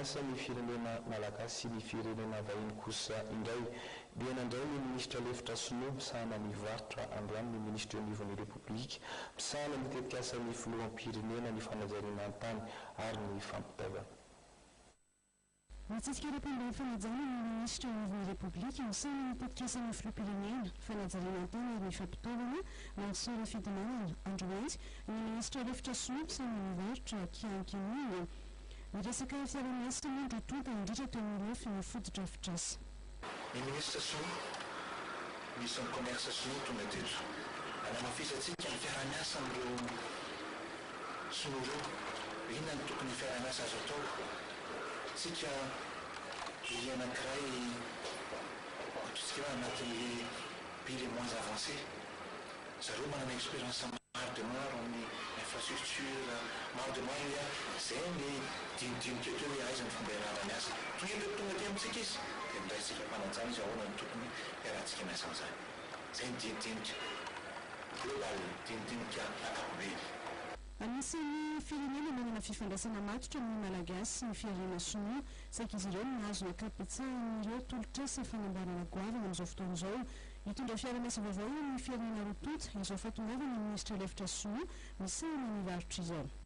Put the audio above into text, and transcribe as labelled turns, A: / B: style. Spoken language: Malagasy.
A: fiaraha-miasa ny firenena malagasy sy ny firenena vahiny kosa indray dia nandray ny minisitra lefitra sinoa misahana ny varotra androany ny minisitra eo anivon'ny Repoblika misahana ny tetikasan'ny filoham-pirenena ny fanajariana ny tany ary ny fampitaovana.
B: Nitsidika ireo mpomba ny fanajana ny minisitra eo anivon'ny Repoblika misahana ny tetikasan'ny filoham-pirenena, fanajariana ny tany ary ny fampitaovana, Marceau Rafidimanana, androany, ny minisitra lefitra sinoa misahana ny varotra, Qian Qiming. Niresaka fiaraha-miasa moa ny roa tonta, indrindra teo amin'ny lafiny fotodrafitrasa.
C: Ny minisitra sinoa, ministre ny commerce sinoa tonga teto hanamafisantsika ny fiaraha-miasa amin'ireo sinoa ireo, inona no tokony fiaraha-miasa azo atao? Tsika pays anankiray ataontsika hoe anatin'le pays les moins avancés, zareo manana expérience maro dia maro amin'ny infrastructure, maro dia maro hoe zay ny dinidinika teo hoe aiza ny fomba iarahana miasa. Tonga eto tonga aty amintsika izy dia niraisintsika am-panajana izy ahoana no tokony hiarahantsika miasa amin'izany. Zay ny dinidinika global, dinidinika ankapobeny.
B: Anisan'ny firenena manana fifandraisana matotra amin'ny Malagasy ny firenena sinoa, saingy izy ireo no nahazo ny ankabetsahan'ireo tolotr'asa fanamboarana goavana amin'izao fotoana izao. Hitondra fiara-miasa vaovao eo amin'ny firenena roa tonta izao fahatongavan'ny minisitra lefitra sinoa misahana ny varotra izao.